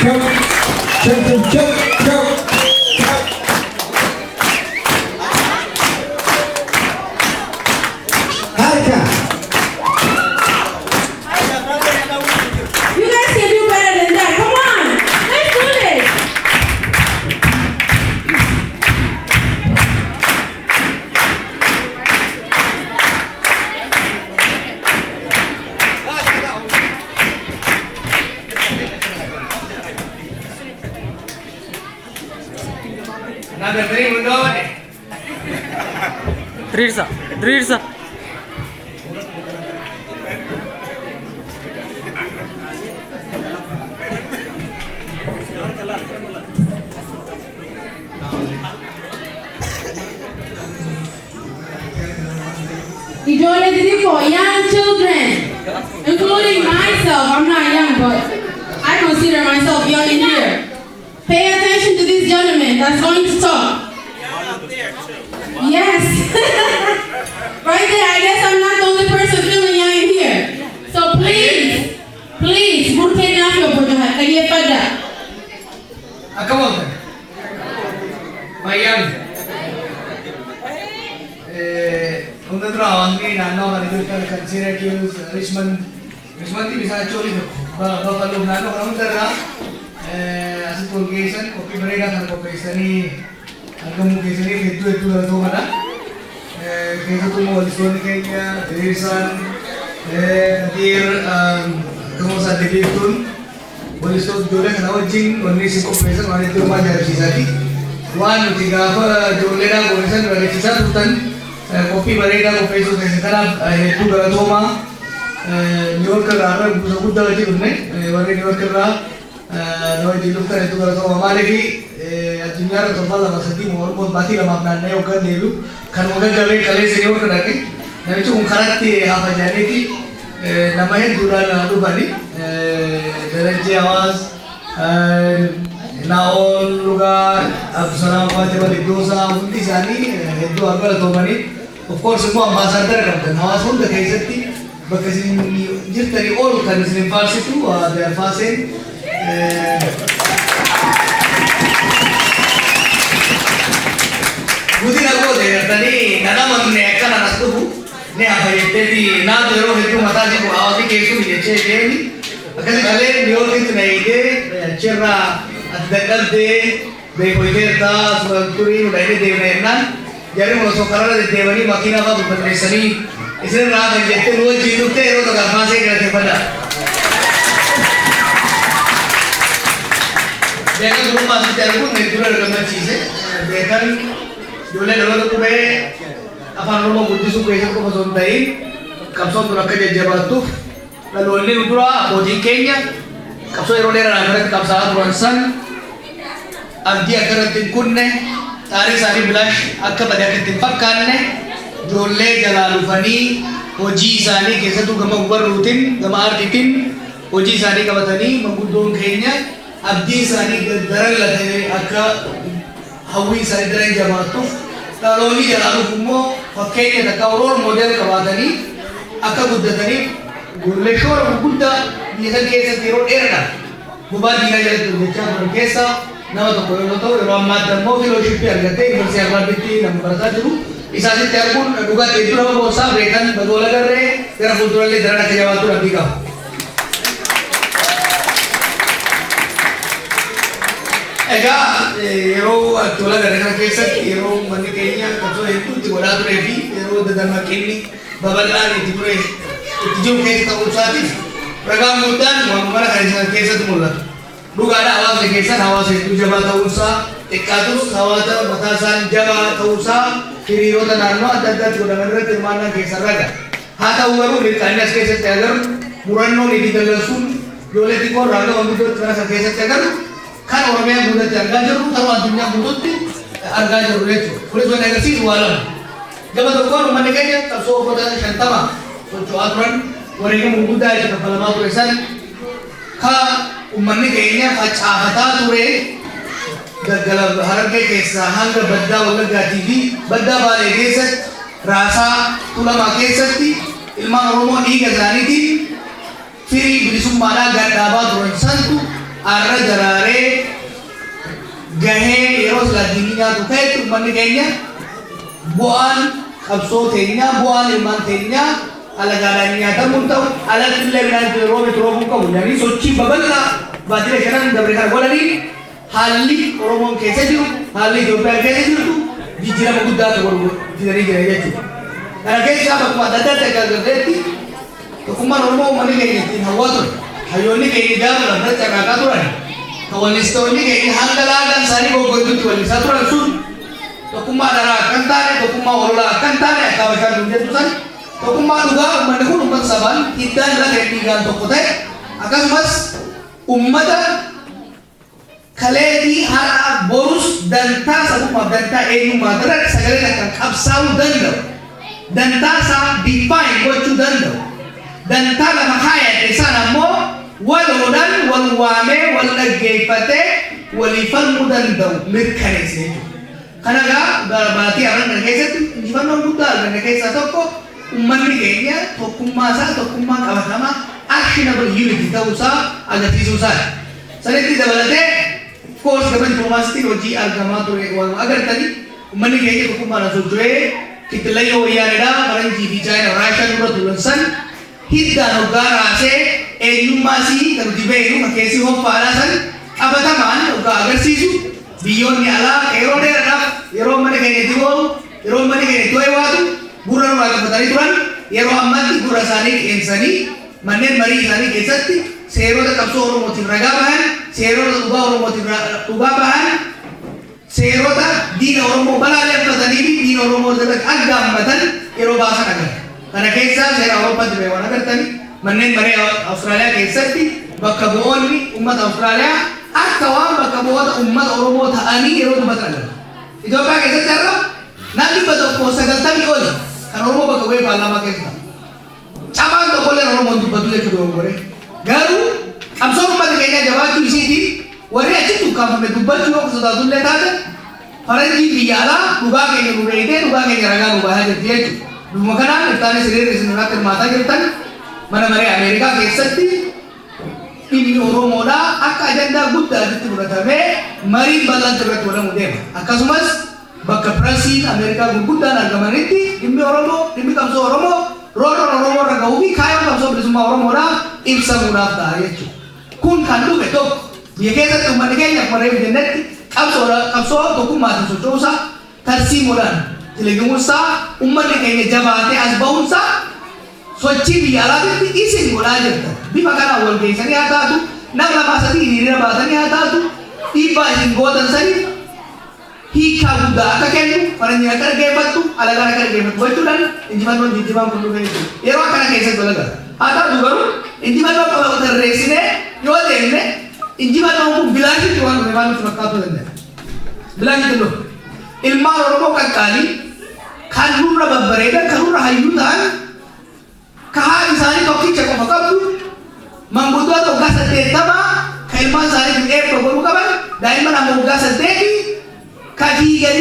Jump, jump, jump, jump, jump. Harka. You guys can do better than that. Come on. Let's do this. Another three will go. Diriirsa, diriirsa. Ijoollee xixiqqoo, young children, including myself. I'm not young, but I consider myself young in here. Pay attention to this gentleman that's going to talk. Yes. Right there, I guess I'm not the only person feeling young in here. So please, please, murtee naaf obbo Jahar, dhaggeeffadhaa. Akkam ooltan? Fayyaan. Hunda dura hawaasni naannoo kana jirtan kan Syracuse, Richmond, Richmond bishaan achi olii tokko, Buffalo, naannoo kana hundarraa asitti wal geessan, qophii bareedaa kana qopheessanii argamuu keessaniif hedduu hedduu galatoomadha. Keessattuu immoo wallistoonni keenya Diriirsaan, Nadiir, akkasumas Adde Biiftuun, wallistoota ijoollee kana wajjin wanni isin qopheessan waan hedduu nama ajaa'ibsiisaati. Waan nuti gaafa ijoolleedhaan goone san agarsiisaa turtan, qophii bareedaa qopheessuu keessan kanaaf hedduu galatoomaa. New York irraa har'a buusa guddaa wajjin dhufne. Warri New York irraa na wajjin dhuftan hedduu galatoomaa. Maaliif, addunyaarra torban 2 3 moo baatii 2f naanna'ee hoggan deebi'u kanuma gaggabee kaleessa New York dhaqe, namichi kun karatti hafa jedhaniiti nama hedduudhaan dhufani. Darajjee Hawaas, Naa'ol Lugaa, Abdusalaam Fatima Iddoosaa, hundi isaanii hedduu haa galatoomanii. Of course immoo ambaasaadara qabdan, hawaasa hunda keessatti bakka isin jirtanii ol kan isin faarsitu Alfaaseen. Guddina goote gartanii nan amanne, akkana as dhufu ni hafa jetteeti naatu yeroo hedduu mataa jiru hawaasni keessuun jechee deemi. Akkasi malee New Yorkitti na eegee, achirraa ati dadhabdee beekoyteerta turii nu dhaqee deemna jennaan, jarri kun osoo karaarra deddeemanii makiinaa fa'aa bulballeessanii isin irraa hafan jettee nu wajjin dhuftee yeroo tokko Alfaasee galateeffadha. Beekan durummaa asitti arguun hedduu na gammachiise. Beekan ijoollee dhaloota qubee Afaan Oromoo guddisuu keessatti qofa osoo hin ta'in, qabsoon tun akka jajjabaattuuf dhaloonni nu dura abbootiin keenya qabsoo yeroo dheeraadhaan irratti qabsaa'aa turan san abdii akka irratti hin kunne, xaarii isaanii bilaash akka bade akka itti hin fakkaanne, ijoollee jalaa dhufanii hojii isaanii keessattuu gama barruutiin, gama aartiitiin hojii isaanii qabatanii, manguddoon keenya abdii isaanii daran latee akka hawwii isaanii daran jabaattuuf, dhaloonni jalaa dhufu immoo fakkeenya takka role model qabaatanii akka guddataniif, ijoollee shoora gurguddaa biyya san keessatti yeroo dheeraadhaaf bobaa diinaa jalatti hojjechaa turan keessaa nama tokko yeroo ta'u, yeroo ammaatti ammoo fellowshipii argatee Yuunivarsiitii Harvarditti nama barataa jiru. Isaasitti arguun dhugaatti hedduu nama boonsaa. Beekan, bagoola garree gara fuuldurallee daran akka jabaattu abdii qaba. Egaa yeroo tola gara kana keessatti, yeroo uummanni keenya qabsoo hedduu itti godhaa turee fi yeroo dadammaqinni babal'aan itti ture itti jiru keessa ta'uu isaatiif ragaan guddaan waan mana kana isaan keessatti mul'atu. Dhugaadha, hawaasni keessan hawaasa hedduu jabaa ta'uunsaa, xiqqaatus hawaasa mataa isaan jabaa ta'uusaa hiriirota naannoo adda addaatti godhaman irratti hirmaannaan keessan raga. Haa ta'u garuu, milkaa'inni as keessatti agarru, murannoon itti dallansuun ijoollee xiqqoo irraa hanga maanguddootti mana sana keessatti agarru, kan Oromiyaa guututti argaa jirru, kan addunyaa guututti argaa jirru jechuudha. Kunis wanti agarsiisu waa lama. Gama tokkoon uummanni keenya qabsoo waggoota 50 socho'aa turan, wareegama gurguddaa itti kaffalamaa ture san, ka uummanni keenya facaafataa ture, daggala Harargee keessaa hanga baddaa Wallaggaatii fi baddaa Baalee keessatti, raasaa Tulamaa keessatti ilmaan Oromoo dhiiga isaaniitiin firii bilisummaadhaa gadhaabaa turan santu Arra daraaree gahee yeroo silaa diinni nyaatu ta'etti uummanni keenya bu'aan qabsoo teenyaa, bu'aan ilmaan teenyaa alagaadhaan nyaatamuu ta'u, alatti illee midhaan itti roobe roobuu qabu jedhanii sochii babal'aa baatilee shanan dabre kana godhanii, haalli Oromoon keessa jiru, haalli Itoophiyaan keessa jirtu jijjiirama guddaa akka godhu fidanii jiran jechuudha. Kana keessaa bakkuma adda addaatti akka agarreetti, tokkummaan Oromoo uummanni keenya ittiin hawwaa ture. Hayyoonni keenya ijaaruudhaan irratti carraaqaa turan. Kan wallistoonni keenya hanga laagaan isaanii goggoitutti wallisaa turan sun tokkummaa dharaa akka hin taane, tokkummaa ololaa akka hin taane, akka Habashaan nuun jettu san, tokkummaa dhugaa uummanni kun uummata sabaan hiddaan lafee dhiigaan tokko ta'e, akkasumas uummata kaleetii har'a borus dantaa sabummaaf dantaa eenyummaa irratti sagalee takkaan qabsaa'uu danda'u, dantaa isaa define gochuu danda'u, dantaa lafa kaayate sana ammoo waloodhaan wal waamee, wal dhaggeeffatee walii falmuu danda'u mirkaneesse jechuudha. Kana egaa baatii afran kana keessatti injifannoon guddaa arganne keessaa tokko uummanni keenya tokkummaa isaa tokkummaa qabatamaa, actionable unity ta'uusaa agarsiisuu isaati. Sanitti dabalatee, of course, gama diplomaasiitiin hojii argamaa ture waan agartanii, uummanni keenya tokkummaadhaan socho'ee kittilayyoo wayyaaneedhaa Faranjii fi Chaayinaa Raashaa dura turan san hiddaan hoggaa raasee, eenyummaa isii kan nuti beeknu kan keessi hoffaadhaa san qabatamaan hoggaa agarsiisu, biyyoonni alaa yeroo dheeraadhaaf yeroo uummanni keenya itti boo'u, yeroo uummanni keenya itti waatu gurra nurraa qabatanii turan, yeroo ammatti gurra isaanii qeensanii manneen marii isaanii keessatti seerota qabsoo Oromootiif ragaa bahan, seerota dhugaa Oromootiif dhugaa bahan, seerota diina Oromoo balaaleffatanii fi diina Oromoo irratti aggaammatan yeroo baasan agarra. Kana keessaa seera Awurooppaatti ba'e waan agartanii, manneen maree Awustiraaliyaa keessatti bakka bu'oonni uummata Awustiraaliyaa akka waan bakka bu'oota uummata Oromoo ta'anii yeroo dubbatan agarra. Itoophiyaa keessatti har'a namni 190 oli kan Oromoo bakka bu'ee paarlaamaa keessa ta'a. Cabaan tokkollee Oromoon dubbatu jechuudha dogoggoree. Garuu qabsoon uummata keenyaa jabaachuu isiitiin warri achitti ukkaanfame dubbachuu yoo sodaatullee taate, faranjii biyya alaa dhugaa keenya nu beektee dhugaa keenya ragaa nu bahaa jirti jechuudha. Dhuma kanaan iftaanis hiriirri isin irratti hirmaataa jirtan, mana maree Ameerikaa keessatti dhimmi Oromoodhaa akka ajandaa guddaatti fudhatamee mariin bal'aan irratti godhamu deema. Akkasumas bakka piresiin Ameerikaa gurguddaan argamanitti dhimmi Oromoo, dhimmi qabsoo Oromoo, roorroon Oromoo irra gahuu fi kaayyoon qabsoo bilisummaa Oromoodhaa ibsamuudhaaf ta'a jechuudha. Kun kan dhufe tokko biyya keessatti uummanni keenya akkuma reefu jennetti qabsoo tokkummaatiin socho'uusaa, tarsiimoodhaan dalaguunsaa, uummanni keenya jabaatee as bahuunsaa sochii biyya alaatitti isin godhaa jirtan. Bifa kanaan wal geessanii haa taatu, nama lamaa sadii hiriira baatanii haa taatu, dhiibbaa isin gootan saniif hiikaa guddaa akka kennu, faranjiin akka dhaggeeffattu, alagaan akka dhaggeeffattu gochuudhaan injifannoon jijjiiraan kun dhufe jechuudha. Yeroo akkana keessatti wal agarra. Haa taatu garuu injifannoo qaba tarreessinee yoo deemne, injifannoon kun bilaashitti waan dhufe waan nutti fakkaatu danda'a. Bilaashitti dhufe. Ilmaan Oromoo qaqqaalii kan nurra babbareedan, kan nurra hayyuu ta'an, ka haadhi isaanii tokkicha qofa qabdu, manguddoota waggaa 80 ka ilmaan isaaniitiif eebba godhuu qaban, daa'imman amma waggaa 8 ka fiiganii